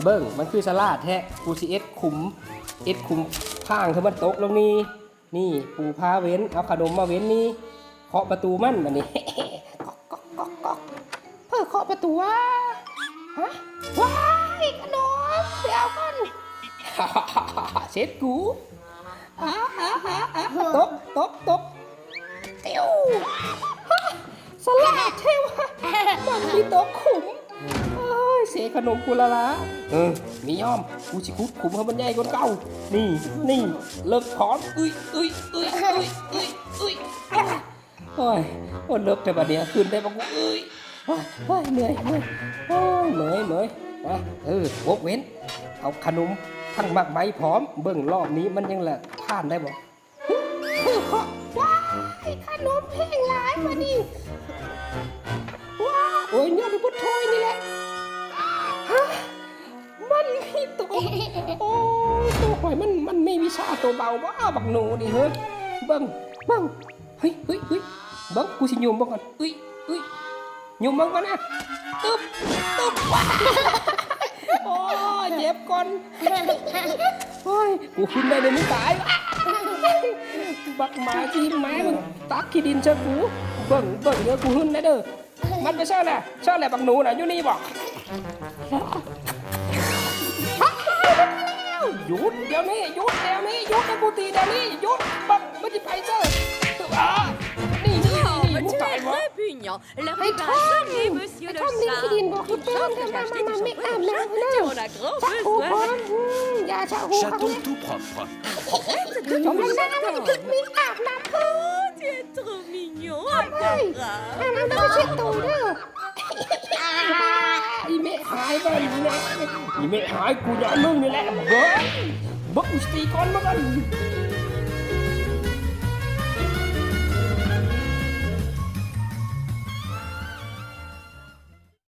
ເບິ່ງ ມັນຄືສະຫຼາດແທ້. ກູຊິເຮັດຂຸມ ເຮັດຂຸມທາງໃຫ້ມັນຕົກລົງນີ້. ນີ້ ປູພາເວັນ ເອົາຂະໜົມມາເວັນນີ້. ເຄາະປະຕູມັນບາດນີ້. ກອກ ກອກ ກອກ ກອກ. ເພິ່ນເຄາະປະຕູຫວາ? ຮະ? ວ້າຍ ຂະໜົມ ໄປເອົາກ່ອນ. ເສັດກູ. ອາ ອາ ອາ ອາ ຕົກ ຕົກ ຕົກ. ຕິວ. ສະຫຼາດແທ້ຫວາ ມັນມີຕົກຂຸມ. ໂອ້ຍ ເສຂະໜົມກູລະລາ. ເອີ ມີຍອມ ກູຊິຂຸດຂຸມໃຫ້ມັນໃຫຍ່ກວ່າເກົ່າ. ນີ້ ນີ້ ເລິກພ້ອມ. ອຶ້ຍ ອຶ້ຍ ອຶ້ຍ ອາ ໂອ້ຍ ໂອ້ຍ ເລິກແທ້ບາດນີ້ ຂຶ້ນໄດ້ບໍ່ກູ. ອຶ້ຍ ໂອ້ຍ ເມື່ອຍ ເມື່ອຍ ໂອ້ຍ ເມື່ອຍ ເມື່ອຍ. ອາ ເອີ ບົກເວັນ ເອົາຂະໜົມທັງໝາກໄມ້ພ້ອມ. ເບິ່ງລອບນີ້ມັນຍັງລະຜ່ານໄດ້ບໍ່? ຄືເຄາະ ວ້າຍ ຂະໜົມແພງຫຼາຍບາດນີ້. ວ້າຍ ໂອ້ຍ ຍ້ອນໄປບົດຖ້ວຍນີ້ແຫຼະ. ຮະ ມັນມີໂຕ ໂອ້ຍ ໂຕຂ້ອຍມັນ ມັນມີວິຊາໂຕເບົາບໍ່ ບັກໜູນີ້ເຮີ້ຍ. ເບິ່ງ ເບິ່ງ ເຮີ້ຍ ເຮີ້ຍ ເຮີ້ຍ ເບິ່ງ ກູຊິຍົມເບິ່ງກ່ອນ. ອຶ້ຍ ອຶ້ຍ ຍົມເບິ່ງກ່ອນນະ. ຕຶບ ຕຶບ ໂອ້ຍ ເຈັບກ່ອນ. ໂອ້ຍ ກູຂຶ້ນໄດ້ເດ້ ມຶງຕາຍ. ບັກໝາຈີນໝາ ມຶງຕັກຂີ້ດິນໃສ່ກູ. ເບິ່ງ ເບິ່ງເດີ ກູຂຶ້ນໄດ້ເດີ. ມັນໄປໃສແລ້ວ ໃສແລ້ວ ບັກໜູນະ ຢູ່ນີ້ບໍ່? ຢຸດດຽວນີ້ ຢຸດດຽວນີ້ ຢຸດ ໃຫ້ກູຕີດຽວນີ້ ຢຸດ. ບັກ ມັນຊິໄປໃສ? ອາ ນີ້ ນີ້ ນີ້ ມຶງຕາຍບໍ່? Répugnant. La ໄອ້ທອມ ໄອ້ທອມຫຼິ້ນຂີ້ດິນບໍ່? ຄືເປັນແທ້ ມາ ມາ ມາ ແມ່ອາບນ້ຳເດີ ຊັກໂຄກອອກ. ອືມ ຢ່າຊັກໂຄກອອກ. J'attends tout propre. ຈົມລົງນ້ຳ ແມ່ອາບນ້ຳ. Oh, tu es trop mignon, ທອມເອີຍ Agara. ອາບນ້ຳແລ້ວໄປເຊັດໂຕເດີ. ອີແມ່ຫາຍເບິ່ງນີ້ແຫຼະ ອີແມ່ຫາຍ ກູຢ່າມຶງນີ້ແຫຼະ. ເບິ່ງ ເບິ່ງ ກູຊິຕີກ່ອນ ເບິ່ງ.